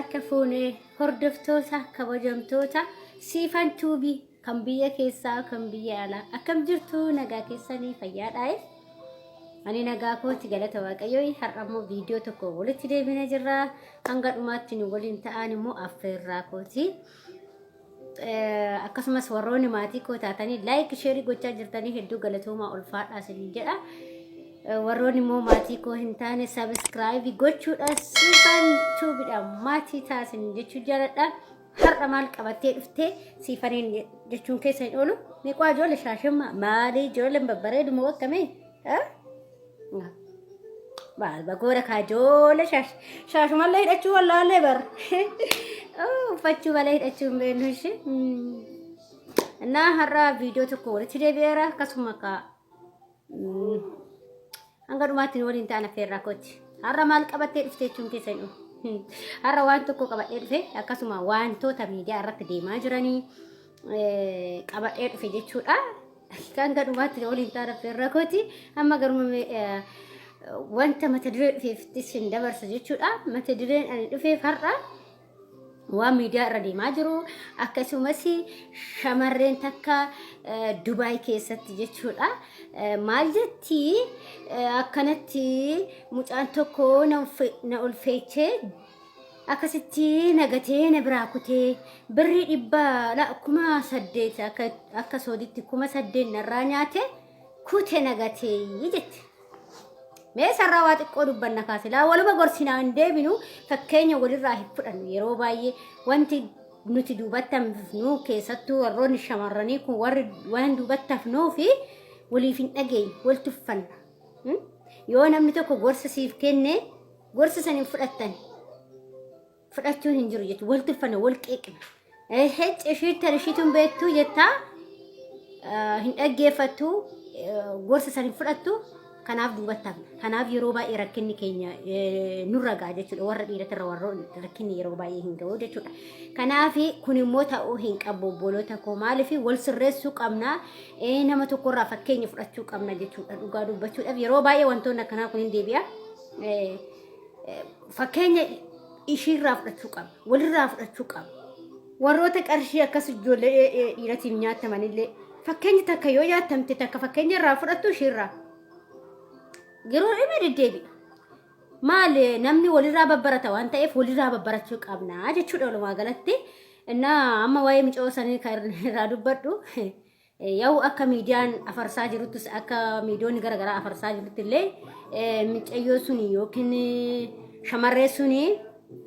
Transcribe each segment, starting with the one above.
Harka fuune hordoftoota kabajamtoota Siifan Tuubii kan biyya keessaa kan biyya alaa akkam jirtu, nagaa keessanii, fayyaadhaa? Ani nagaa kooti, galata Waaqayyoo. Har'a immoo viidiyoo tokko walitti deebinee jirra. Hanga dhumaatti nu waliin ta'an immoo affeerraa kooti. Akkasumas warroonni maatii koo taatanii like, share gochaa jirtanii hedduu galatoomaa, ulfaadhaa isiniin jedha. Warroonni immoo maatii koo hin taane subscribe gochuudhaan Siifan Tuubiidhaan maatii taasin jechuu jaaladha. Har'a maal qabattee dhuftee Siifaniin jechuun keessa hin oolu. Meeqaa ijoollee shaashimmaa maalii ijoolleen babbareeduma wakkamee? Maal bagoora kaa ijoollee shaashumallee hidhachuu wallaallee bar. Uffachuu malee hidhachuu hin beeknu ishee. Innaa har'a viidiyoo tokko walitti deebi'eera, akkasuma kaa hanga dhumaatti nu waliin ta'an affeerraa kooti. Har'a maal qabattee dhufte jechuun keessa hin dhufu. Har'a waan tokko qabadhee dhufe, akkasuma wantoota miidiyaa irratti deemaa jiranii qabadhee dhufe jechuudha. Hanga dhumaatti nu waliin ta'an affeerraa kooti. Amma garuma wanta mata duree dhufeeftis hin dabarsa jechuudha. Mata dureen ani dhufeef har'a waan miidiyaa irra deemaa jiru, akkasumas shamarreen takka Dubaay keessatti jechuudha. Maal jetti? Akkanatti mucaan tokko na ulfeechee, akkasitti nagatee, na biraa kutee, birrii 8,000, akka sooditti 8,000 narraa nyaate, kute, nagatee jette. Mee sarraa waa xiqqoo dubbanna kaase. Laa, waluma gorsinaa hin deebinu, fakkeenya walirraa hin fudhannu. Yeroo baay'ee wanti nuti duubatti hambifnu, keessattuu warroonni shamarranii kun, warri waan duubatti hafnuu fi waliif hin dhageenye, wal tuffanna. Yoo namni tokko gorsa siif kenne, gorsa san hin fudhattan. Fudhachuun hin jiru jechuudha. Wal tuffanna, wal qeeqna. Hecc, ishiittan ishiituun beektuu jettaa, hin dhaggeeffattu, gorsa san hin fudhattu. Kanaaf duubatti hafna. Kanaaf yeroo baay'ee rakkinni keenya nurra ga'a jechuudha. Warra dhiiratirra warra rakkinni yeroo baay'ee hin ga'u jechuudha. Kanaaf kun immoo ta'uu hin qabu, obboloota koo. Maaliif? Wal sirreessuu qabna. Nama tokkorraa fakkeenya fudhachuu qabna jechuudha. Dhugaa dubbachuudhaaf yeroo baay'ee wantoonni akkanaa kun hin deebi'a. Fakkeenya ishiirraa fudhachuu qabna. Walirraa fudhachuu qabna. Warroota qarshii akkas ijoollee dhiiratiin nyaatamanillee fakkeenya takka yoo nyaatamte, takka fakkeenya irraa fudhattu ishiirraa. Yeroo dhibee deddeebi'a. Maal, namni walirraa babbarata waan ta'eef walirraa babbarachuu qabna jechuudha walumaa galatti. Innaa amma waa'ee micoo sanii kan irraa dubbadhu, yaa'u akka miidiyaan afarsaa jiruttis, akka miidiyoonni garaagaraa afarsaa jirutti illee, micayyoo suni yookiin shamarree suni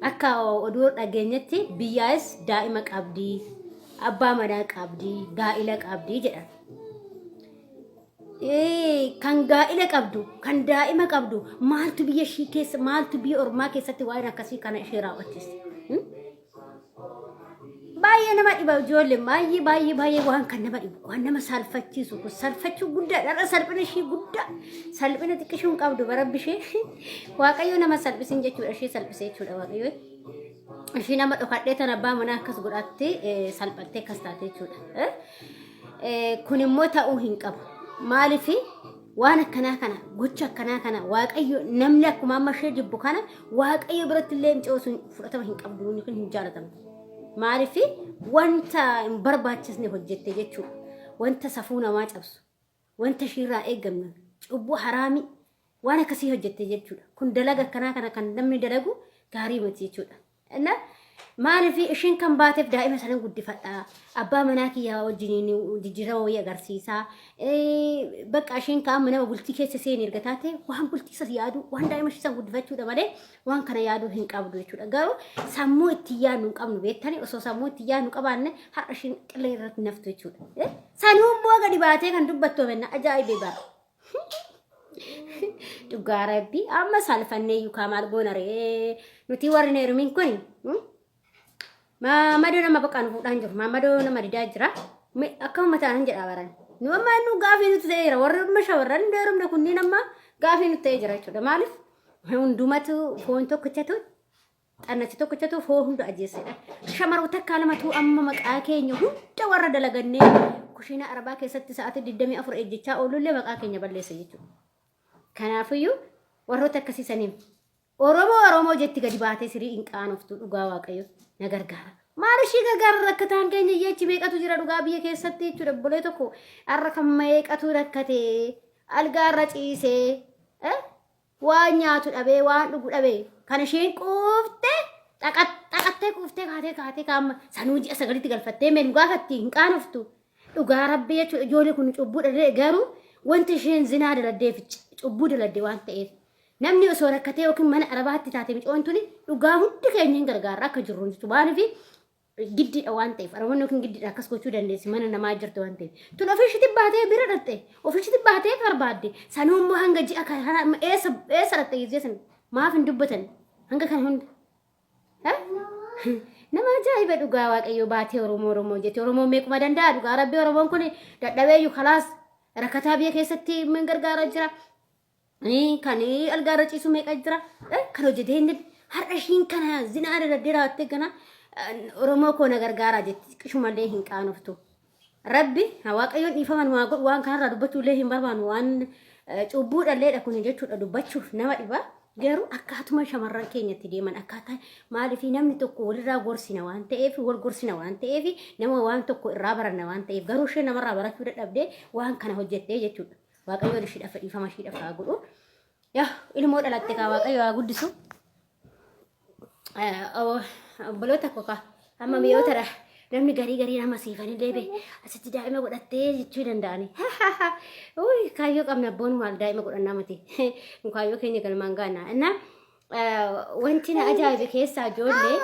akka oduu dhageenyetti biyyaas daa'ima qabdi, abbaa manaa qabdi, gaa'ila qabdi jedhan. Kan gaa'ila qabdu, kan daa'ima qabdu, maaltu biyya ishii keessa, maaltu biyya ormaa keessatti waan akkasii kana ishee raawwachiise? Baay'ee nama dhiba ijoollee, baay'ee baay'ee baay'ee waan kan nama dhibu, waan nama saalfachiisu kun saalfachuu guddaa dha. Salphina ishii guddaa, salphina xiqqishuu hin qabdu barabbi ishee. Waaqayyo nama salphisin jechuudha, ishee salphisee jechuudha Waaqayyo. Ishii nama dhokadhee tan abbaa manaa akkas godhatte, salphattee akkas taate jechuudha. Kun immoo ta'uu hin qabu. Maaliif waan akkanaa kana, gocha akkanaa kana Waaqayyo, namni akkuma amma ishee jibbu kana, Waaqayyo biratti illee mucayoo sun fudhatama hin qabdu, inni kun hin jaalatamtu. Maaliif? Wanta hin barbaachisne hojjette jechuudha. Wanta safuu namaa cabsu, wanta ishiirraa eegamne, cubbuu haraamii waan akkasii hojjette jechuudha. Kun dalaga akkanaa kana kan namni dalagu gaarii miti jechuudha. Na maaliif ishiin kan baateef daa'ima sana guddifadha. Abbaa manaa kiyyaa wajjiniin jijjiirama wayii agarsiisa. Bakka ishiin kaa'ama nama bultii keessa seeni erga taate, waan bultii isas yaadu, waan daa'ima ishii san guddifachuudha malee waan kana yaaduu hin qabdu jechuudha. Garuu sammuu itti yaadnu hin qabnu beektani, osoo sammuu itti yaadnu qabaanne har'a ishiin qillee irratti naftu jechuudha. Sanuu immoo gadi baatee kan dubbattu menna ajaa'ibee bara. Dhugaa Rabbii, amma saalfannee yuukaa maal goona ree nuti warri hin heerumin kun? Maamadoo nama bakka nu fuudhaan jiru, maamadoo nama didaa jira. Akkuma ta'an jedha baran. Nu amma nu gaafii nuti ta'ee jira, warri amma shamarran hin heerumne kunniin amma gaafii nuti ta'ee jira jechuudha. Maaliif? Hundumatu foon tokkichatu, xannachi tokkichatu foon hunda ajjeesedha. Shamarru takkaa lamatu amma maqaa keenya hunda, warra dalagannee kushiina arabaa keessatti sa'aatii 24 ejjechaa oolullee maqaa keenya balleessa jechuudha. Kanaafiyyuu warroota akkasii saniin Oromoo Oromoo jetti gadi baatee sirii hin qaanoftu dhugaa waaqayyo na gargaara. Maal ishii gargaara rakkataan keenya hiyyeechi meeqatu jira dhugaa biyya keessatti jechuudha obbolee tokko har'a kan meeqatu rakkatee algaarra ciisee eh, waan nyaatu dhabee waan dhugu dhabee kan isheen quufte xaqattee quuftee kaatee kaatee kaamma sanuu ji'a sagalitti galfattee mee nu gaafatti hin qaanoftu dhugaa rabbi jechuudha ijoollee kun cubbuu dhallee garuu wanti isheen zinaa daladdeef cubbuu daladde waan ta'eef Namni osoo rakkatee yookiin mana arabaatti taate micoon tuni dhugaa hundi keenya hin gargaarra akka jirru jechuudha. Maaliif giddiidha waan ta'eef araboonni yookiin giddiidha akkas gochuu dandeessi mana namaa jirtu waan ta'eef. Tun ofii ishiitti baatee bira dhatte ofii ishiitti baatee barbaadde sanuu immoo hanga ji'a kana eessa eessa dhatte gizee sana maaf hin dubbatan hanga kana hunda. Nama ajaa'iba dhugaa waaqayyoo baatee Oromoo Oromoo jette Oromoon meequma danda'a dhugaa rabbii Oromoon kun dadhabeeyyu kalaas rakkataa biyya keessatti min gargaaraa jira. Kan algaarra ciisu meeqa jira? Kan hojjetee hin har'a ishiin kana zinaa daladdee raawwattee kana Oromoo koo na gargaaraa jetti qishumallee hin qaanoftu. Rabbi waaqayyoon dhiifama nu haa godhu waan kanarraa dubbachuu illee hin barbaannu waan cubbuu dhalleedha kun jechuudha dubbachuuf nama dhiba. Garuu akkaatuma shamarran keenyatti deeman akkaataa maaliif namni tokko walirraa gorsina waan ta'eef wal gorsina waan ta'eef nama waan tokko irraa baranna waan ta'eef garuu ishee namarraa barachuu dadhabdee waan kana hojjettee jechuudha. Waaqayyoon ishiidhaaf dhiifama ishiidhaaf haa godhu. Yaa ilmoo dhalatte kaa Waaqayyo haa guddisu. Obboloota koo kaa amma mi'ootadha. Namni garii garii nama siifanillee bee asitti daa'ima godhattee jechuu danda'ani. Uy kaayyoo qabna abboon maal daa'ima godhannaa miti. Kaayyoo keenya galmaan gaana. Innaa wanti na ajaa'ibe keessaa ijoollee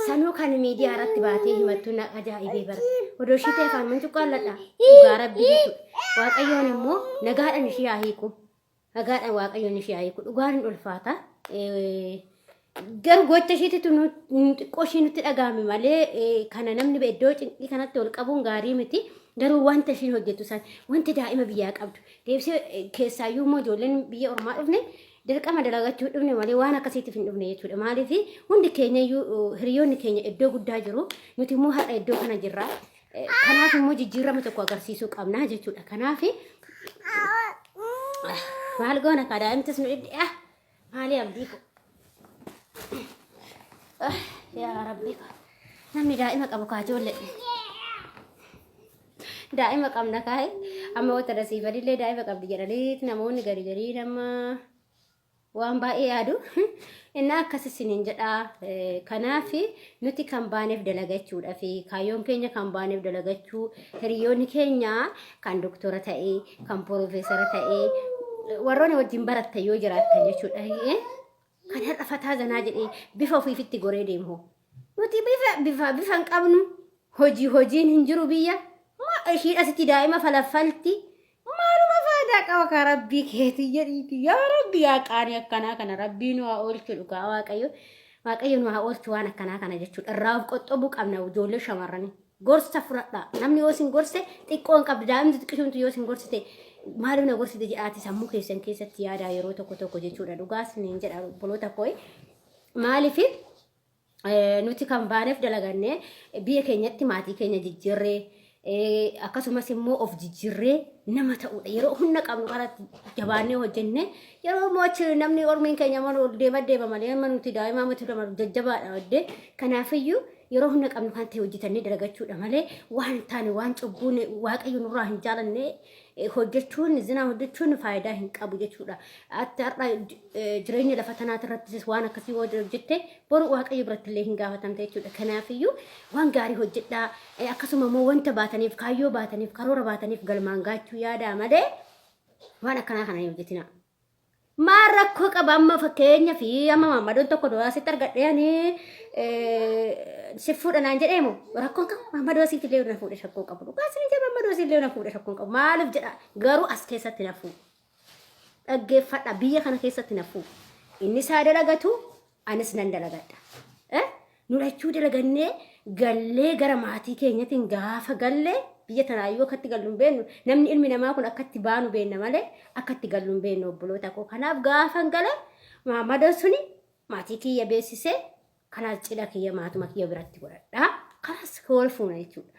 sanuu kan miidiyaa irratti baatee himattu na ajaa'ibee bara. Odoo ishii ta'e afaan mancuqqaalladha. Dhugaa rabbii jechuudha. Waaqayyoon immoo nagaadhaan ishii haa hiiku. Nagaadhaan waaqayyoon ishii haa hiiku. Dhugaan hin ulfaata. Garuu gocha ishiititu xiqqoo ishii nutti dhaga'ame malee kana namni iddoo cinqii kanatti ol qabuun gaarii miti. Garuu wanta ishiin hojjettu san wanti daa'ima biyyaa qabdu deebisee keessaayyuu immoo ijoolleen biyya ormaa dhufne dirqama dalagachuu dhufne malee waan akkasiitiif hin dhufne jechuudha. Maaliif hundi keenya iyyuu hiriyoonni keenya iddoo guddaa jiru nuti immoo har'a iddoo kana jirra. Kanaaf immoo jijjiirama tokko agarsiisuu qabna jechuudha. Kanaaf maal goona kaa daa'imtis nu dhibde ah maali abdii ko yaa rabbi ko namni daa'ima qabu kaa ijoollee. Daa'ima qabna kaa'e amma wanta dasiifanillee daa'ima qabdi jedhanii namoonni gari garii nama waan baay'ee yaadu. Inni akkas isiniin jedha. Kanaaf nuti kan baaneef dalagachuudha fi kaayyoon keenya kan baaneef dalagachuu hiriyoonni keenya kan doktora ta'e kan piroofeesara ta'e warroonni wajjin barattan yoo jiraattan jechuudha. Kan har'a fataa zanaa jedhee bifa ofiifitti goree deemu. Nuti bifa bifa bifa hin qabnu. Hojii hojiin hin jiru biyya. Ma ishiin asitti daa'ima falaffalti. Maaluma faayidaa qaba kaa rabbii keetii jedhiiti. Yaa rabbi yaa qaanii akkanaa kana rabbii nu haa oolchu dhugaa waaqayyo. Waaqayyo nu haa oolchu waan akkanaa kana jechuudha. Irraa of qoxxobuu qabna ijoollee shamarranii. Gorsa fudhadhaa. Namni yoo isin gorse xiqqoo hin qabdu. Daa'imti xiqqishuuntu yoo isin gorsite maaliif na gorsite jedhaati sammuu keessan keessatti yaadaa yeroo tokko tokko jechuudha. Dhugaa isiniin jedha obboloota koo. Maaliif nuti kan baaneef dalagannee biyya keenyatti maatii keenya jijjiirree akkasumas immoo of jijjiirree nama ta'uudha. Yeroo humna qabnu kanatti jabaannee hojjennee yeroo immoo achi namni ormiin keenya mana ol deema deema malee amma nuti daa'ima miti lama jajjabaadha waddee. Kanaafiyyuu yeroo humna qabnu kanatti hojjetannee dalagachuudha malee waan hin taane waan cubbuun waaqayyo nurraa hin jaalanne hojjechuun zinaa hojjechuun faayidaa hin qabu jechuudha. Ati har'a jireenya lafa tanaati irrattis waan akkasii yoo hojjette boru waaqayyo biratti illee hin gaafatamte jechuudha. Kanaafiyyuu waan gaarii hojjedhaa akkasuma immoo wanta baataniif kaayyoo baataniif karoora baataniif galmaan gaachuu yaadaa malee waan akkanaa kana hin hojjetinaa. Maal rakkoo qaba amma fakkeenya fi amma maammadoon tokko duraa sitti argadhee ani si fuudha naan jedheemu rakkoon qabu maammadoo asiif illee na fuudhe shakkoo qabu dhugaa isin jedha maammadoo asiif illee na fuudhe shakkoon qabu maaliif jedha garuu as keessatti na fuudhe dhaggeeffadha biyya kana keessatti na fuudhe inni isaa dalagatu anis nan dalagadha. Nu lachuu dalagannee gallee gara maatii keenyatiin gaafa gallee biyya tanaa yoo akkatti gallu hin beeknu namni ilmi namaa kun akkatti baanu beenna malee akkatti gallu hin beeknu obboloota koo kanaaf gaafan gale maamadoon suni maatii kiyya beeksisee kanaas cidha kiyya maatuma kiyya biratti godhadha kanaas wal fuuna jechuudha.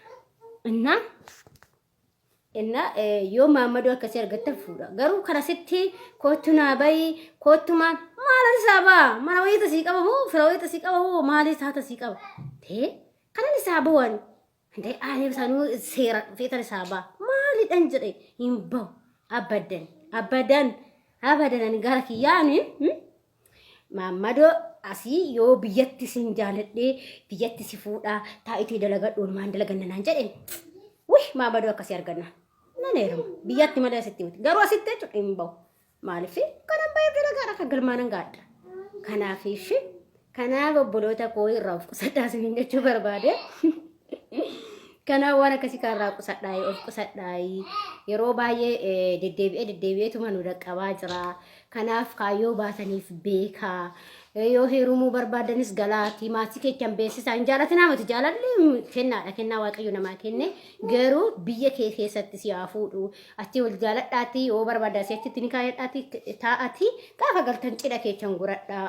Innaa Inna yoo maammadoo akkasii argattan fuudha. Garuu kan asitti koottu naa bayi koottu maal maalan isaa ba'a mana wayii tasii qaba moo fira wayii tasii qaba moo maalii isaa tasii qaba. Tee kanan isaa ba'an Ndee ani sanuu seera dhufeetan isaa ba'a. Maalidhan jedhe hin bahu. Abadan abadan abadan ani gara kiyyaani maammadoo asii yoo biyyatti sin jaaladhee biyyatti si fuudhaa taa'itii dalagadhu oolmaan dalaganna naan jedhe. Wih maammadoo akkasii arganna. Nan heeruma biyyatti malee asitti miti. Garuu asitti jechuudha hin bahu. Maaliif kanan baheef dalagaadha kan galmaan gaadha. Kanaaf ishi kanaaf obboloota koo irraa of qusadhaa isiniin jechuu barbaade. Kanaaf waan akkasii kanarraa qusadhaa of qusadhaa yeroo baay'ee deddeebi'ee deddeebi'eetuma nu dhaqqabaa jira. Kanaaf kaayyoo baataniif beekaa. Yoo heerumuu barbaadanis galaatii maatii keechan beeksisaa hin jaalatinaa miti jaalalli kennaadha kennaa waaqayyo namaa kenne garuu biyya kee keessatti si haa fuudhu achi wal jaaladhaatii yoo barbaadan si achitti ni kaayadhaatii taa'atii gaafa galtan cidha keechan godhadhaa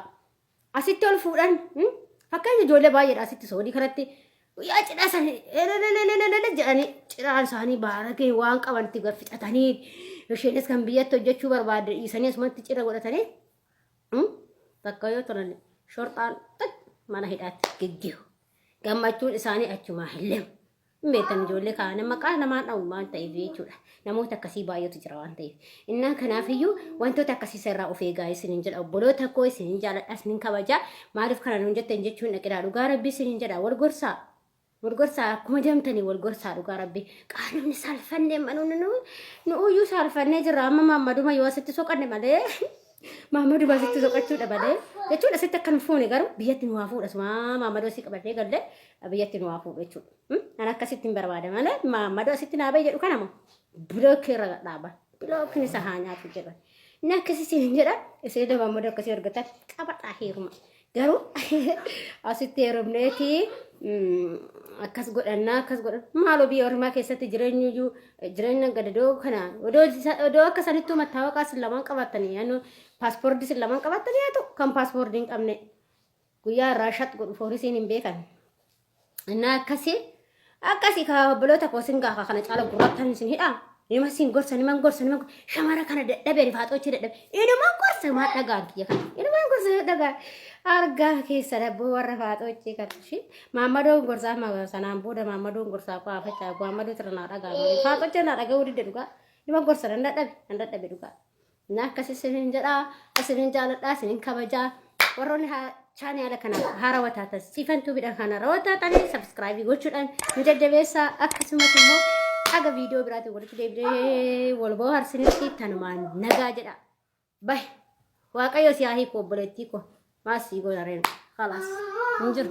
asitti ol fuudhan fakkeenya ijoollee baay'eedha asitti soodii kanatti guyyaa cidha sanii elelelelelele jedhanii cidhaan isaanii baarakee waan qaban itti fixatanii isheenis kan biyyatti hojjechuu barbaadde dhiisanii asumatti cidha godhatanii Bakka yoo turan shorxaan xiq mana hidhaatti geggeehu. Gammachuun isaanii achumaa hin leemu. Hin beektan ijoollee kaa'anii maqaa namaan dha'u waan ta'eef jechuudha. Namoota akkasii baay'eetu jira waan ta'eef. Innaa kanaafiyyuu wantoota akkasii irraa of eegaa isiniin jedha. Obboloota koo isiniin jaaladha isiniin kabaja. Maaliif kana nuun jettan jechuun dhaqinaa dhugaa rabbii isiniin jedha. Wal gorsaa. Wal gorsaa akkuma deemtanii wal gorsaa dhugaa rabbi. Qaanonni saalfannee manuun nu nu uyyuu saalfannee jirra amma maammaduma yoo asitti soqanne malee maammaduma asitti soqachuudha malee jechuudha asitti akka nu fuune garuu biyyatti nu haa fuudha suma maammadoo asii qabannee galle biyyatti nu haa fuudhu jechuudha. An akkasitti hin barbaada malee maammadoo asitti naa bahe jedhu kana moo bilookii irra dhaaba bilookiin isa haa nyaatu jedha. Inni akkasii siin jedha isin maammadoo akkasii argatan qabadhaa heeruma. Garuu asitti heerumneeti akkas godhannaa akkas godhan maaloo biyya ormaa keessatti jireenyuyyuu jireenya gadadoo kana odoo akka sanittuu mattaawaqaa sin lamaan qabattanii yaanu paaspoortii sin lamaan qabattanii haa ta'u kan paaspoortii hin qabne guyyaa irraa shat godhu foorisiin hin beekan. Innaa akkasii akkasii kaa obboloota koo sin gaafa kana caala gurraattan isin hidhaa. Nima sin gorsa nima gorsa nima shamara kana dadhabe ani faaxoochi dadhabe. Inuma gorsa maa dhagaan kiyya kana. Inuma gorsa dhagaan argaa keessa dabboo warra faaxoochi kana shi maammadoon gorsaa ma sanaan booda maammadoon gorsaa koo afachaa maammadoo tira naa dhagaa malee faaxoochi naa dhaga'uu didde dhugaa. Nima gorsa nan dadhabe nan dadhabe dhugaa. Na akkas isinin jedha, isinin jaaladha, isinin kabajaa. Warroonni chaanaala kana haarawaa taatan siifantuu bidha kana haarawaa taatanii sabskraayibii gochuudhaan nu jajjabeessaa. Akkasumas immoo haga viidiyoo biraatiin walitti deebinee wal bohaarsinitti tanumaan nagaa jedha. Bahi. Waaqayyo si haa hiiku obboleettii koo. Maas sii godha reen. Kalaas. Hin jiru.